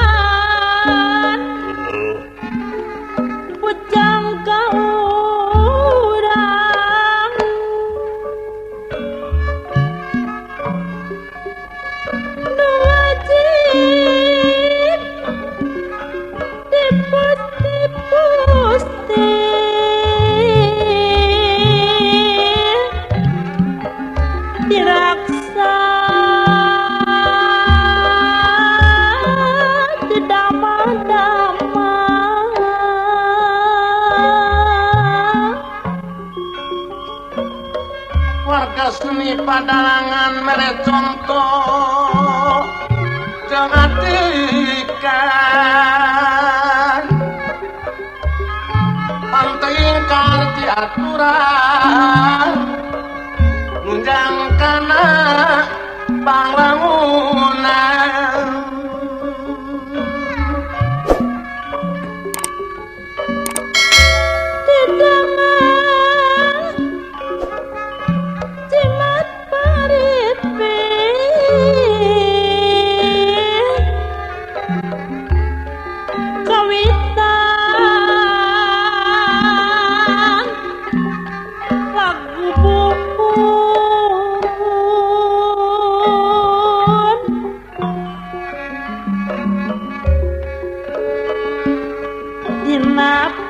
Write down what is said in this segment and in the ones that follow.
Warisan pujang kaurang nu wajib dipusti-pusti diraksa warga seni padalangan mere contoh jangan atikan.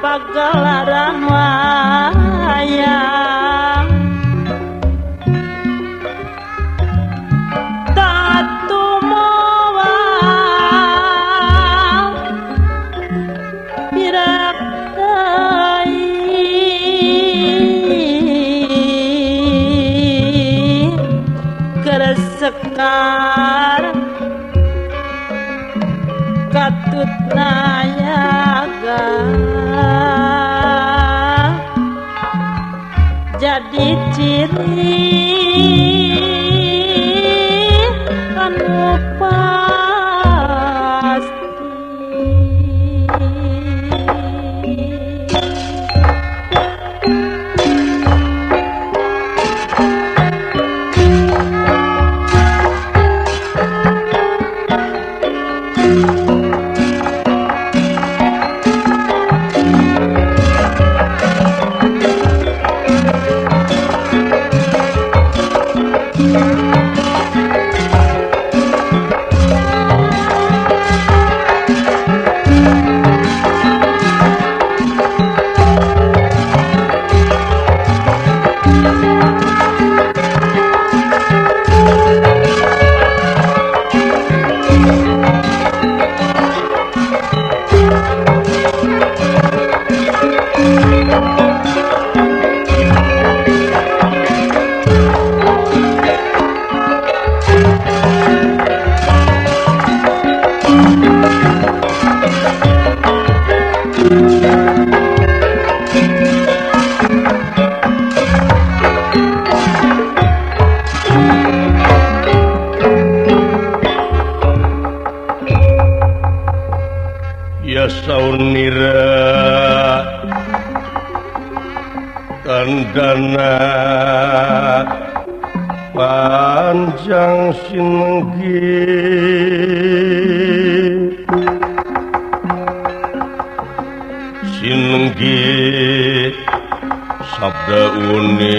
Pagelaran wayang tatumowa pirak teuing keresekar katut nayaga jadi ciri anu pasti. Ya saunira tandana panjang sinenggi sinenggi sabda uning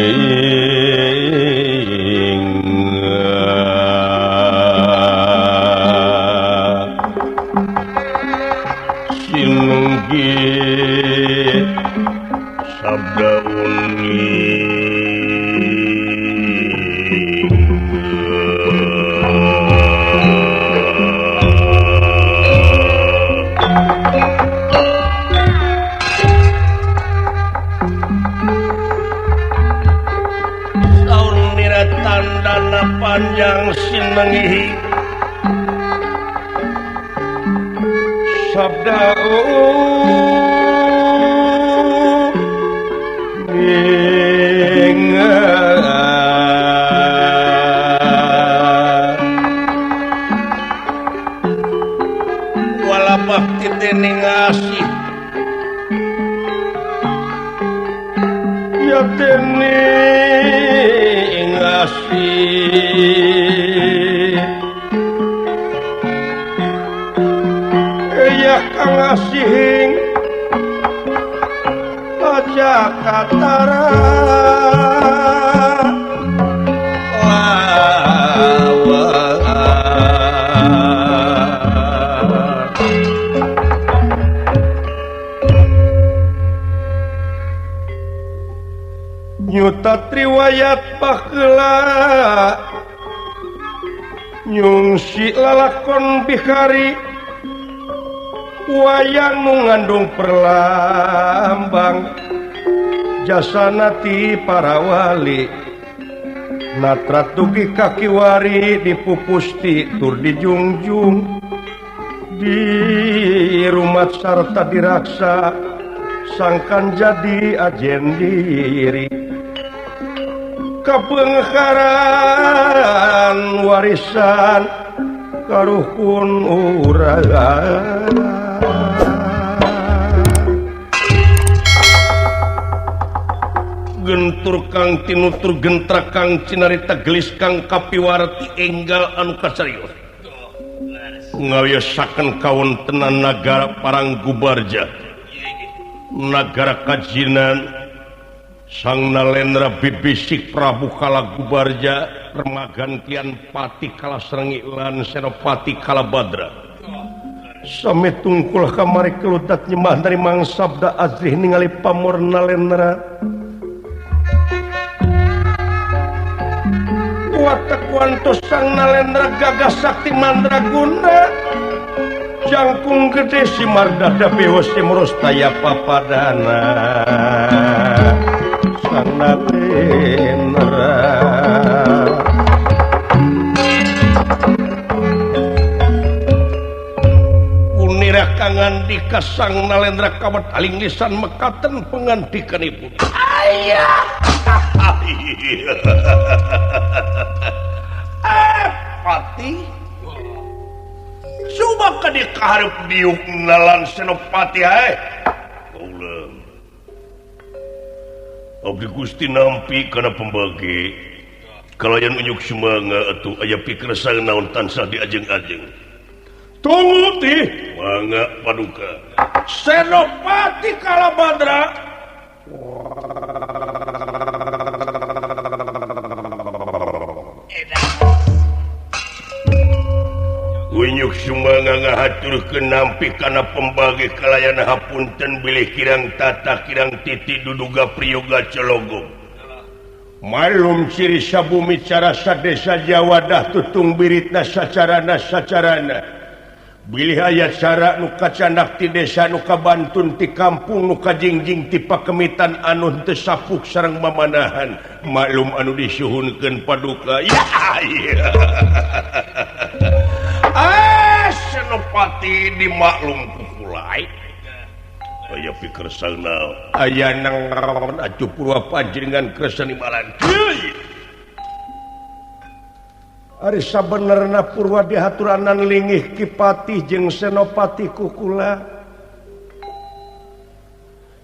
sinenggi sabda uning saur nira tandana panjang sinengi sabda uning walapah titening asih ya tening asih ya kang asihing aja katara nyutat riwayat baheula nyungsi lalakon bihari wayang mengandung perlambang jasanati para wali natrat dugi kakiwari dipupusti tur dijungjung di rumat sarta diraksa sangkan jadi ajen diri kapengkaran warisan karuhun urang. Gentur kang tinutur gentra kang cinarita gelis kang kapiwarti enggal anu kasarios ngawiyosaken kawontenan nagara Paranggubarja nagara kajinan Sang Nalendra bibisik Prabu Kalagubarja remagantian Pati Kalasrengi lan Senopati Kalabadra. Sami tungkul kamari kelutat nyembah dari Mang Sabda Azrih ningali pamor Nalendra. Watak wantos sang Nalendra gagah sakti mandraguna. Jangkung gede si mardada bewos si merostaya papadana. Sang Nalendra. Kangandika sang Nalendra kawat aling lisan mekaten pengantikanipun. Ayah. Pati. Coba ka di kaharep diuk nalan Senopati hae. Kaula. Abdi Gusti nampi kana pembagi. Kalayan unjuk sumangga atuh aya pikir sang naon tansah diajeng-ajeng. Tunggu tih mangga paduka Senopati Kalabadra. Unyuk sumangga ngahaturkeun nampi kana pembagi kalayan hapunten bilih kirang tata kirang titi duduga priyoga celogong. Malum ciri sabumi cara sadesa Jawadah tutung biritna sacarana sacarana. Bilih aya cara nu kacandak ti desa nu kabantun ti kampung nu kajingjing ti pakemitan anu teu sapuk sareng mamanahan maklum anu disuhunkeun paduka. Ya iya. Ah Senopati dimaklum ku kulai. Aya pikersana aya nang acu purwa panjenengan kersa nimalan. Ari sabenerna purwa dihaturanan lingih Ki Patih jeung Senopati kukula.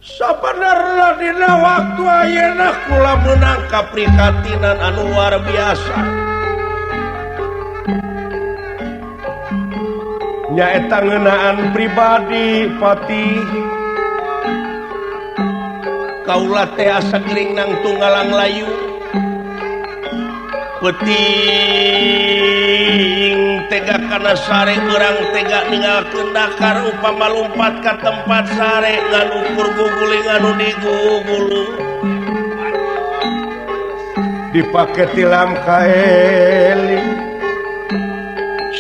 Sabenerna dina waktu ayeuna kula meunang kaprihatinan anu luar biasa. Nyaeta ngeunaan pribadi Patih. Kaula teh asa gering nang tunggalang layu. Peting tega kana sare urang tega ninggalkeun dakar upama lumpat ka tempat sare ngan ukur guguling anu digugulung dipake tilam kaeli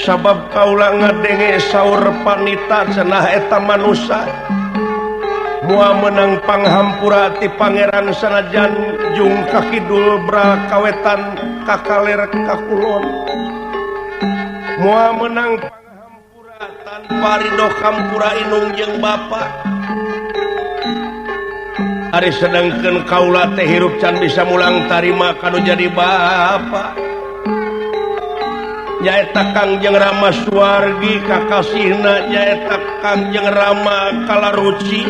sabab kaula ngadenge saur panita cenah eta manusa moal meunang panghampura ti pangeran sanajan jung ka kidul bra kawetan kakaler kakulon moal meunang panghampura tanpa ridho kampura inung jeung bapa. Ari sedengkeun kaula teh hirup can bisa mulang tarima kanu jadi bapa nyaeta Kangjeng Rama Suwargi kakasihna nyaeta Kangjeng Rama Kalaruci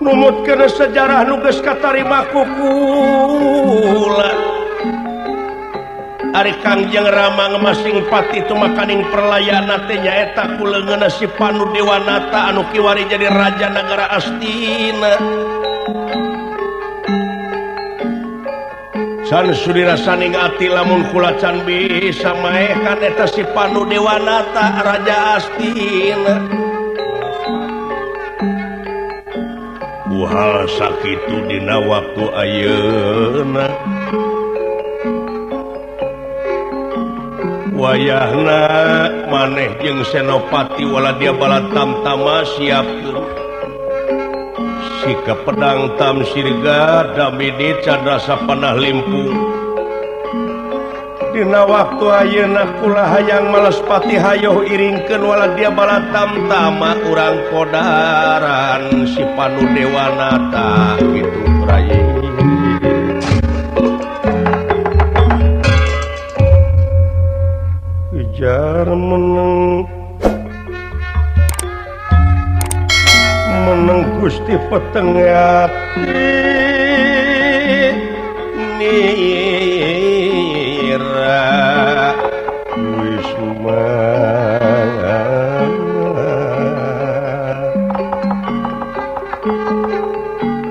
numutkeun sejarah nu geus katarima ku kula. Ari Kangjeng Rama ngemasing pati tumakaning perlayana teh nyaeta ku leungeunna si Panu Dewanata anu kiwari jadi raja nagara Astina. Can sudirasaning ati lamun kula can bisa maehan eta si Panu Dewanata raja Astina. Buhal sakitu dina waktu ayeuna wayahna maneh jeung Senopati waladia balatamtama siapkeun sikap pedang tam sirga damini candrasa panah limpung. Dina waktu ayeuna kula hayang Malaspati hayoh iringkeun waladia balatamtama urang kodaran si Panu Dewanata kitu rai. Ijar meneng meneng Gusti peteng ati nira wisma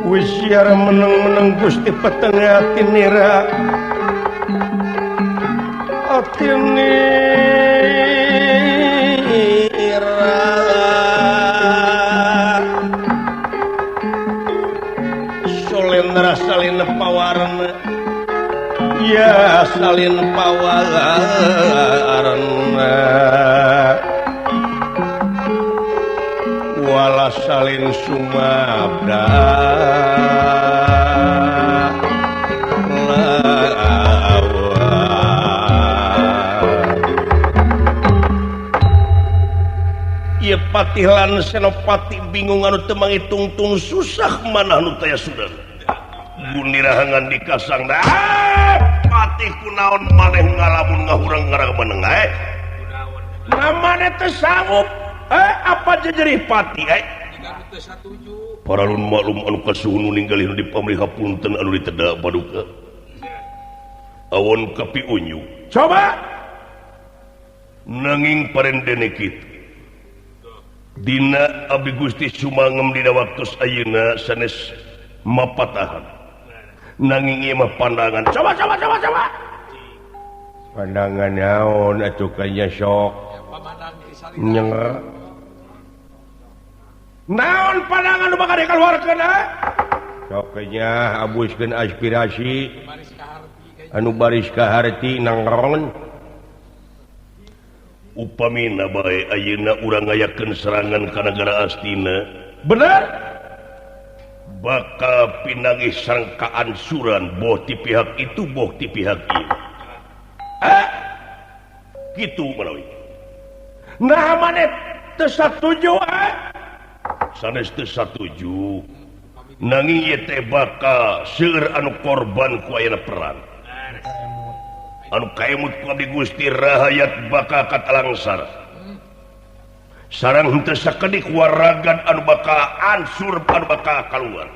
wis siar meneng-meneng Gusti peteng ati nira ati nira. salin pawarna wala salin sumabda ieu patih lan senopati bingung anu teu mangitungtung susah manah nu taya sudah gunirahangan dikasang dah patih kunaon maneh ngalamun ngahurang ngarang meneng nah maneh teu sanggup apa jejerih pati paralun maklum anu kasuhun ninggalih nu dipamrih hapunten anu diteda paduka awon kapi unyu coba nanging parendene kitu dina abdi Gusti Sumangem dina waktu ayeuna sanes mapatahan nanging ieu mah pandangan coba coba coba coba pandangan naon atuh kanya sok nyenga naon pandangan nu bakal dikaluarkeun sok nya abuskeun aspirasi anu baris kaharti nangron upamina bae ayeuna urang ngayakeun serangan ka nagara Astina bener bakal pinanggih sareng kaansuran boh ti pihak itu boh ti pihak ieu kitu manawi nah maneh teu satuju sanes teu satuju nanging ieu teh bakal seueur anu korban ku ayeuna perang anu kaemut ku abdi Gusti rahayat bakal katalangsar sareng henteu sakedik waragan anu bakal ansur anu bakal kaluar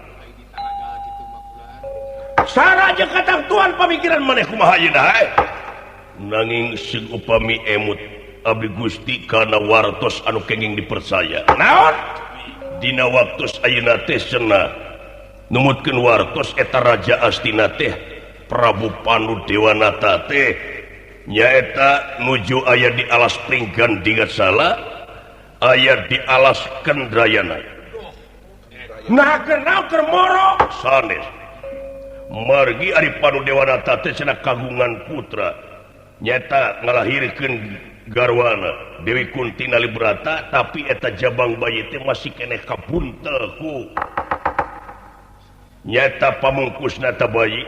saraja katangtuan pamikiran maneh kumaha ayeuna nanging sing upami emut abdi Gusti kana wartos anu kenging dipercaya naon dina waktu ayeuna teh cenah numutkeun wartos eta raja Astina teh Prabu Pandu Dewanata teh nyaeta nuju aya di alas Pringgan Dingasala aya di alas Kendrayana nah kenal keur moro sanes margi ari Pandu Dewanata teh cenah kagungan putra nyaeta ngalahirkeun garwana Dewi Kunti Nalibrata tapi eta jabang bayi teh masih keneh kabuntel ku nyaeta pamungkusna eta bayi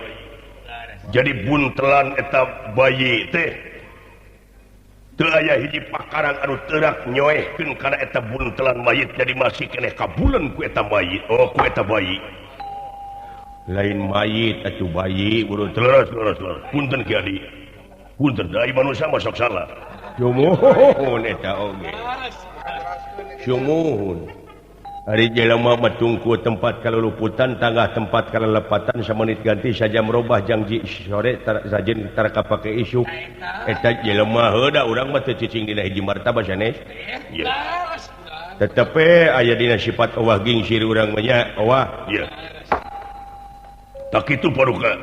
jadi buntelan eta bayi teh teu aya hiji pakarang anu teurak nyoehkeun kana eta buntelan mayit jadi masih keneh kabulen ku eta mayit oh ku eta bayi lain mayit atuh bayi buru terus terus terus punten Ki Adi punten da manusia mah sok salah sumuhun eta oge sumuhun ari jelema mah tungku tempat kaluluputan tanggah tempat kalelepatan samenit ganti saja merubah jangji sore sajen tar kapake isuk eta jelema heuh da urang mah teu cicing dina hiji martabah sanes ieu tetep aya dina sifat owah gingsir urang mah nya owah ieu tak kitu paduka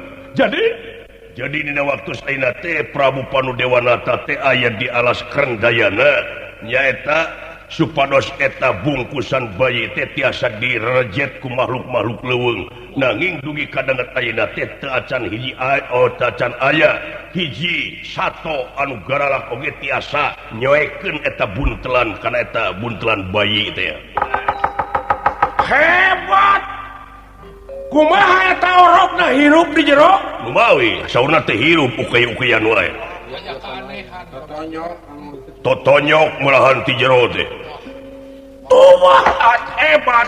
jadi dina waktu ayeuna teh Prabu Pandu Dewanata teh aya di alas Krendayana nyaeta supados eta bungkusan bayi teh tiasa direjet ku makhluk-makhluk leuweung nanging dugi kadanget ayeuna teh teu acan hiji oh teu acan aya hiji sato anu garalak oge tiasa nyoekeun eta buntelan kana eta buntelan bayi teh hebat kumaha eta orokna hirup di jero lumawi saurna teh hirup ukay-ukayan wae totonyok melahan ti jero teh tumahat hebat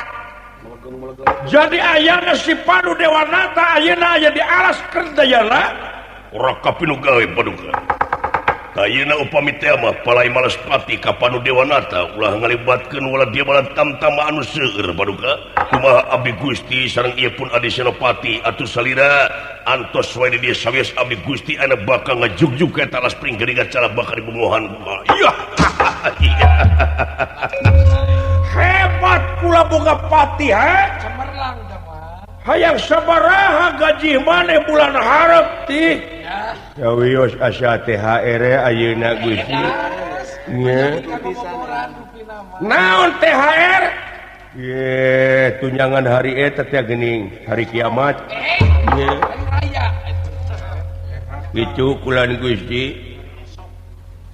jadi ayana si Pandu Dewanata ayeuna aya di alas Kerdayana ora kapinu gawe paduka ayeuna upami teh mah palai males pati ka Pandu Dewanata ulah ngalibatkeun ulah dia malah tamtama anu seueur paduka kumaha abdi Gusti sareng ieu pun adi Senopati atuh salira antos wae di dieu sawios abdi Gusti anu bakal ngajugjug ka eta alas Pringgering cara bakal dibungohan iya hebat kula boga pati ha cemerlang teh mah hayang sabaraha gaji maneh bulan hareup tih ya wios asa THR ayeuna Gusti nya naon THR ye tunjangan hari eta teh geuning hari kiamat nya Gitu kulan Gusti.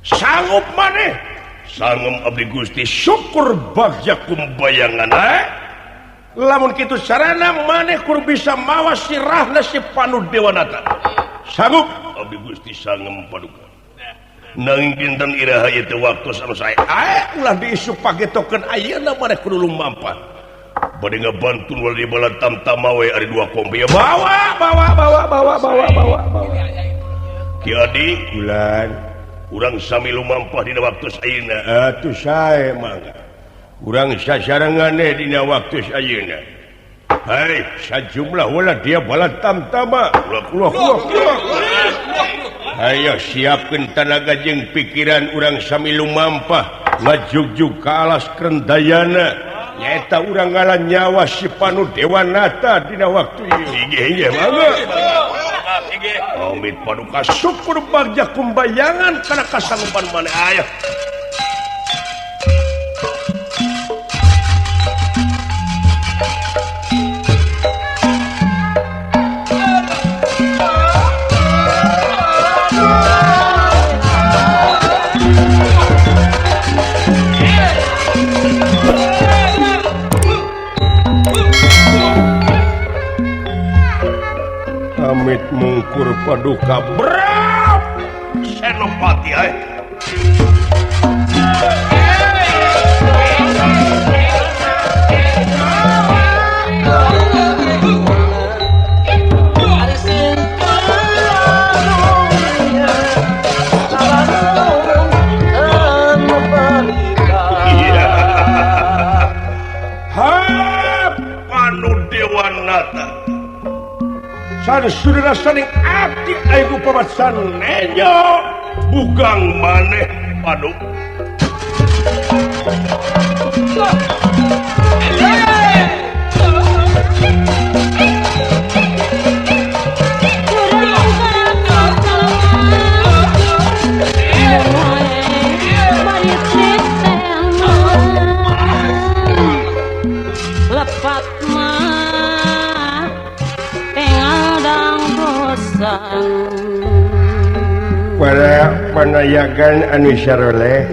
Sanggup maneh? Sanggup abdi Gusti, syukur bagja kumbayangan. Lamun kitu sarana maneh kur bisa mawa sirahna si Panu Dewanata. Sanggup abdi Gusti sangem paduka. Nanging dinten iraha ieu teh waktu anu sae. Ulah diisuk pagetokeun ayeuna maneh kudu lumampah. Bade ngabantun wal di bala tamtama we ari dua kompi. Bawa bawa bawa bawa bawa bawa bawa. Ki Adi kulan urang sami lumampah dina waktu ayeuna. Atuh sae mangga. Urang sasarengane dina waktu ayeuna. Hai, sajumlah wala dia bala tamtama. Ulah ulah ulah. Ayo siapkeun tanaga jeung pikiran urang sami lumampah ngajugjug ka alas Krendayana. Nyaeta urang ngalah nyawa si Panu Dewanata dina waktu ieu. Inggih mangga. Amit paduka syukur bagja kumbayangan kana kasanggupan maneh. Ayo. Amit mungkur paduka berap Senopati ai. Ha, Panu Dewanata. Sana sudah saling abdi aigu pamatsan nenyo bugang maneh padu. Lepat mah para panayagan anu saroleh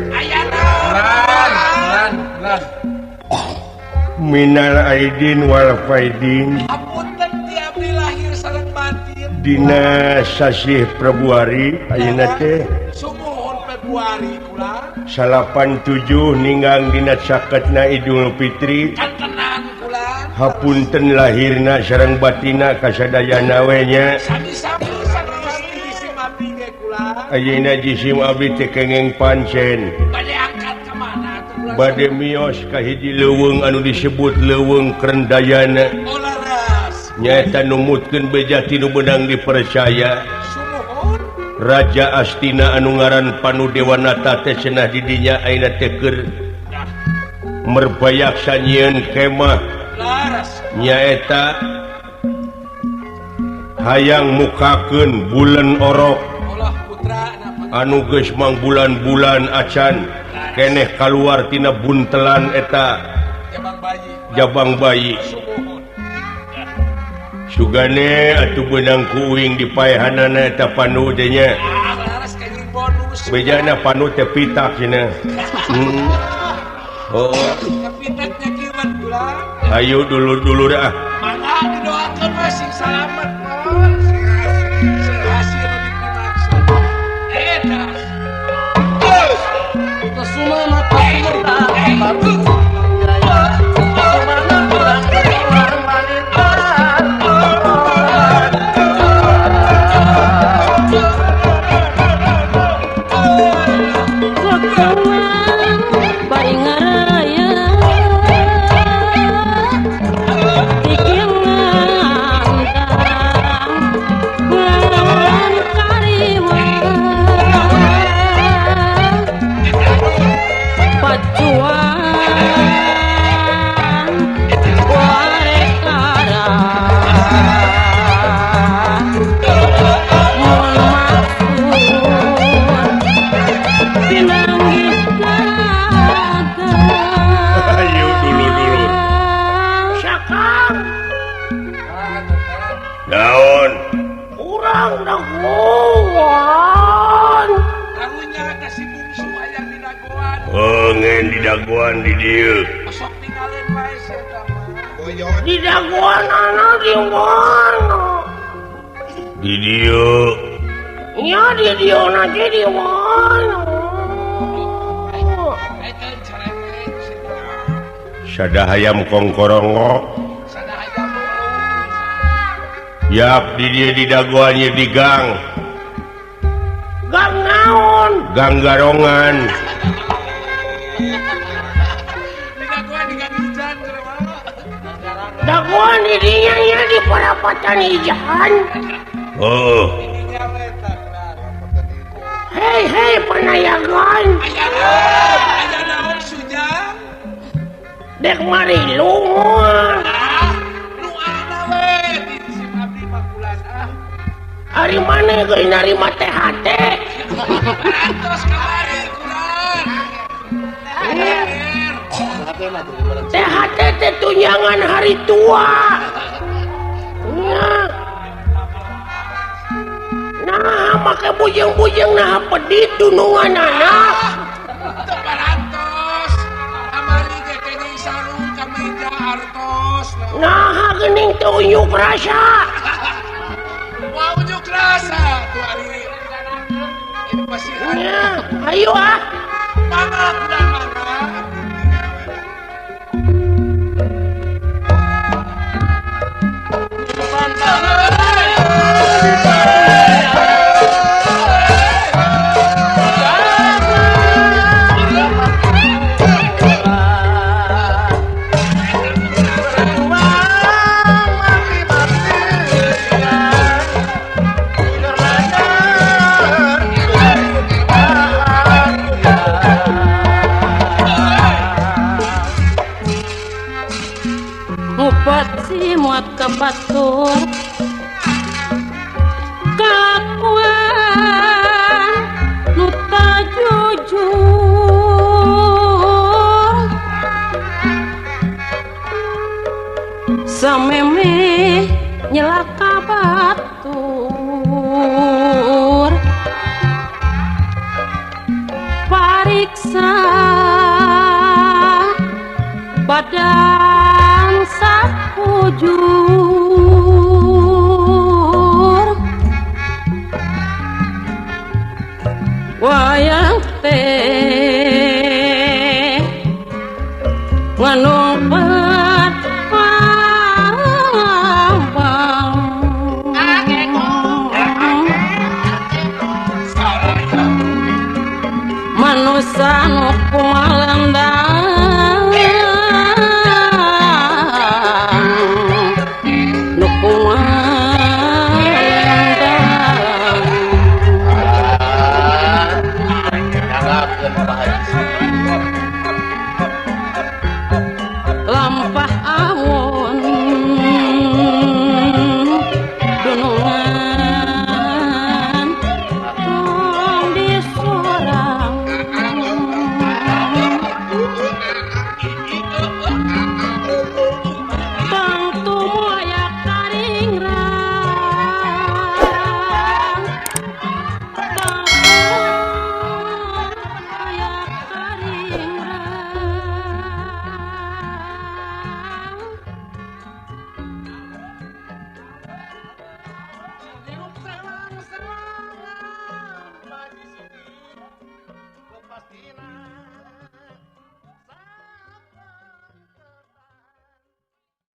minal aidin wal faidin dina sasih Februari ayeuna teh 87 ninggang dina saketna Idul Fitri. Hapunten lahirna sareng batina kasadayana we nya. Ayeuna jisim abdi teh kengeng pancen. Bade mios ka hiji leuweung anu disebut Leuweung Krendayana. Nyaeta numutkeun beja ti nu beunang dipercaya. Raja Astina anu ngaran Panu Dewanata teh cenah di dinya ayeuna teh keur merbayaksa nyieun kemah. Nyaeta hayang mukakeun bulan orok anu geus mangbulan-bulan acan keneh kaluar tina buntelan eta jabang bayi. Sugane atuh beunang ku uing dipaehanana eta Panu teh nya. Bejana Panu teh pitak cenah. Oh. Ayo dulur-dulur ah. Mangga didoakeun we sing salamet mon. Sing hasil nu dimaksud. Eta. Di dagoan di dieu. Sok tinggalin wae sia tah mah. Di dagoan ana di mana? Di dieu. Nya di dieu na ge di mana? Sada hayam kongkorongo. Sada hayam. Yap di dieu di dagoan ye di gang. Gang naon? Gang garongan. Dagoan di dinya nya di parapatan Ijan. Oh. Hei hei panayagan. Aya naon Sujang? Dek mari lungur. Ah, nu ana we di sim abdi mah kulan ah. Ari maneh geus narima THT. Parantos kamari kulan. THT teh tunjangan hari tua. Nah, nah make bujeng-bujeng nah pedit dunungan anak. Teu parantos. Kamari ge kenging sarung ka meja artos. Nah geuning teu unjuk rasa. Moal unjuk rasa tuh ari. Ini pasihan. Nya, ayo ah. Mangga kulan mangga. Muat ke batur kelakuan nu ta jujur sameme nyelaka batur pariksa badan sakujur wayang teh nganong.